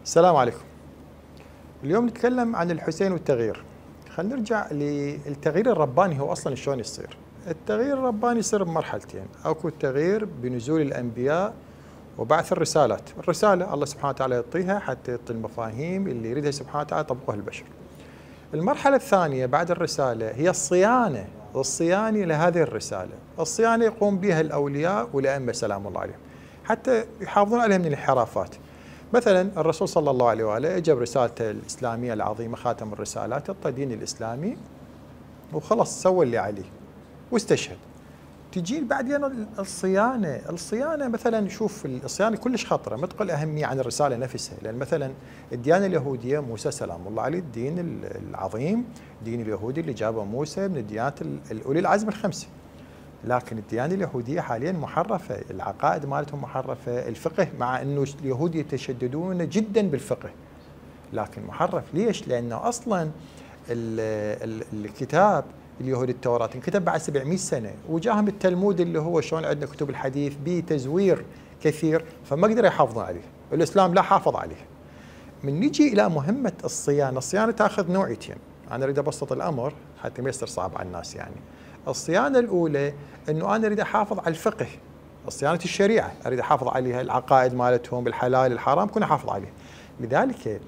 السلام عليكم. اليوم نتكلم عن الحسين والتغيير. خلينا نرجع للتغيير الرباني. هو اصلا شلون يصير؟ التغيير الرباني يصير بمرحلتين، اكو التغيير بنزول الانبياء وبعث الرسالات. الرساله الله سبحانه وتعالى يعطيها حتى يعطي المفاهيم اللي يريدها سبحانه وتعالى يطبقها البشر. المرحله الثانيه بعد الرساله هي الصيانه لهذه الرساله. الصيانه يقوم بها الاولياء والائمه سلام الله عليهم حتى يحافظون عليها من الانحرافات. مثلا الرسول صلى الله عليه واله اجى برسالته الاسلاميه العظيمه خاتم الرسالات، اعطى الدين الاسلامي وخلص سوى اللي عليه واستشهد. تجي بعدين الصيانه مثلا شوف الصيانه كلش خطره، ما تقل اهميه عن الرساله نفسها، لان مثلا الديانه اليهوديه موسى سلام الله عليه الدين العظيم، الدين اليهودي اللي جابه موسى من الديانات اولي العزم الخمسه. لكن الديانة اليهودية حاليا محرفة، العقائد مالتهم محرفة، الفقه مع أنه اليهود يتشددون جدا بالفقه لكن محرف. ليش؟ لأنه أصلا الكتاب اليهودي التوراة انكتب بعد 700 سنة، وجاهم التلمود اللي هو شلون عندنا كتب الحديث بتزوير كثير، فما قدروا يحافظون عليه. الإسلام لا حافظ عليه. من نجي إلى مهمة الصيانة تأخذ نوعيتين. أنا أريد أبسط الأمر حتى ما يصير صعب على الناس. يعني الصيانة الأولى أنه أنا أريد أحافظ على الفقه، صيانة الشريعة أريد أحافظ عليها، العقائد مالتهم الحلال الحرام كنا أحافظ عليه. لذلك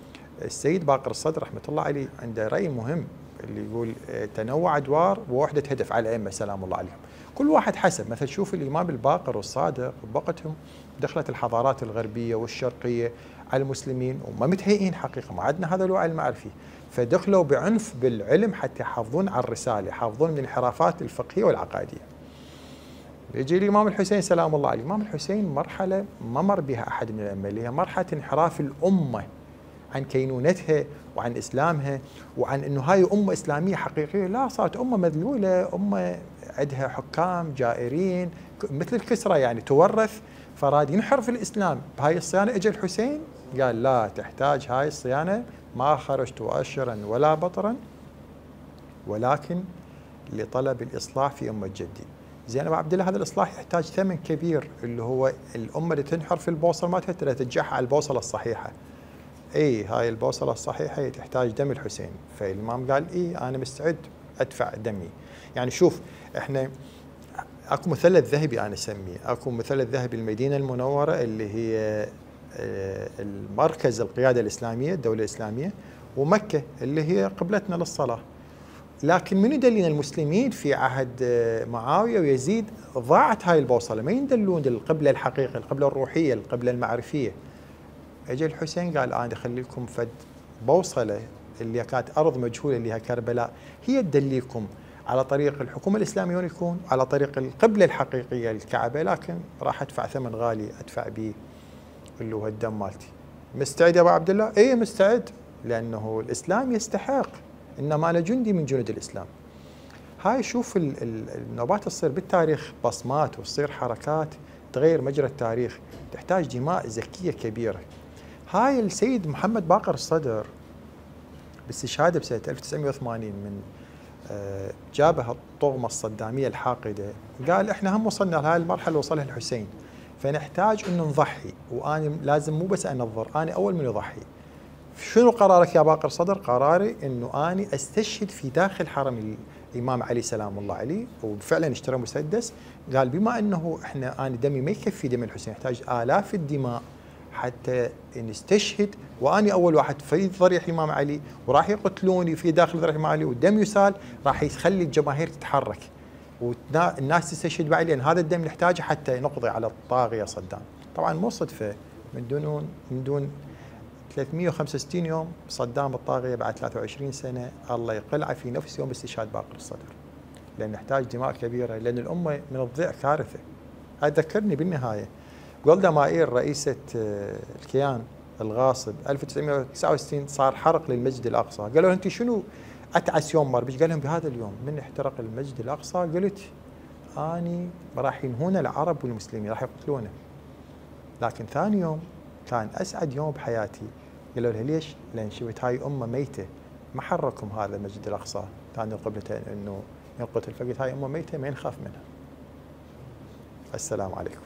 السيد باقر الصدر رحمة الله عليه عنده رأي مهم اللي يقول تنوع أدوار ووحدة هدف على الأئمة سلام الله عليهم. كل واحد حسب. مثلا شوف الإمام الباقر والصادق بوقتهم دخلت الحضارات الغربية والشرقية على المسلمين وما متهيئين حقيقة، ما عندنا هذا الوعي المعرفي، فدخلوا بعنف بالعلم حتى يحافظون على الرسالة، يحافظون من الانحرافات الفقهية والعقائدية. يجي الإمام الحسين سلام الله عليه. الإمام الحسين مرحلة ما مر بها أحد من الأئمة، اللي هي مرحلة انحراف الأمة عن كينونتها وعن إسلامها وعن أنه هاي أمة إسلامية حقيقية. لا، صارت أمة مذلولة، أمة عندها حكام جائرين مثل الكسرى، يعني تورث، فراد ينحرف الإسلام. بهاي الصيانة اجى الحسين قال لا، تحتاج هاي الصيانة، ما خرجت أشرا ولا بطرا ولكن لطلب الإصلاح في أمة جدي. زين أبو عبد الله، هذا الإصلاح يحتاج ثمن كبير، اللي هو الأمة اللي تنحرف البوصلة ما ترجعها على البوصلة الصحيحة. هاي البوصلة الصحيحة تحتاج دم الحسين. فالإمام قال أنا مستعد أدفع دمي. يعني شوف، إحنا اكو مثلث ذهبي انا اسميه، اكو مثلث ذهبي المدينه المنوره اللي هي المركز القياده الاسلاميه الدوله الاسلاميه، ومكه اللي هي قبلتنا للصلاه. لكن من يدلنا المسلمين في عهد معاويه ويزيد ضاعت هاي البوصله، ما يدلون القبله الحقيقيه، القبله الروحيه، القبله المعرفيه. اجى الحسين قال انا اخلي لكم فد بوصله اللي كانت ارض مجهوله اللي هي كربلاء، هي تدليكم على طريق الحكومة الإسلامية وين يكون، على طريق القبلة الحقيقية الكعبة، لكن راح أدفع ثمن غالي أدفع به اللي هو الدم مالتي. مستعد يا أبو عبد الله؟ مستعد، لأنه الإسلام يستحق، إنما أنا جندي من جنود الإسلام. هاي شوف النوبات تصير بالتاريخ بصمات وتصير حركات تغير مجرى التاريخ، تحتاج دماء زكية كبيرة. هاي السيد محمد باقر الصدر باستشهاده بسنة 1980 من جابها الطغمة الصدامية الحاقدة، قال احنا هم وصلنا لهذه المرحلة وصلها الحسين، فنحتاج انه نضحي، وانا لازم مو بس انظر، انا اول من يضحي. شنو قرارك يا باقر صدر؟ قراري انه اني استشهد في داخل حرم الامام علي سلام الله عليه، وفعلا اشترى مسدس. قال بما انه انا دمي ما يكفي دم الحسين، يحتاج آلاف الدماء حتى نستشهد، واني اول واحد في ضريح الامام علي، وراح يقتلوني في داخل ضريح الامام علي، والدم يسال، راح يخلي الجماهير تتحرك والناس تستشهد بعد، لان هذا الدم نحتاجه حتى نقضي على الطاغيه صدام. طبعا مو صدفه، من دون 365 يوم صدام الطاغيه بعد 23 سنه الله يقلعه في نفس يوم استشهاد باقر الصدر، لان نحتاج دماء كبيره، لان الامه من الضيع كارثه. هذا ذكرني بالنهايه جولدا مائير رئيسة الكيان الغاصب 1969 صار حرق للمسجد الأقصى، قالوا أنت شنو أتعس يوم مر بيش؟ قال لهم بهذا اليوم من احترق المسجد الأقصى قلت أني راح ينهون العرب والمسلمين، راح يقتلونه. لكن ثاني يوم كان أسعد يوم بحياتي. قالوا له ليش؟ لأن شفت هاي أمة ميتة، ما حركم هذا المسجد الأقصى ثاني قبلته أنه ينقتل، فقلت هاي أمة ميتة ما نخاف منها. السلام عليكم.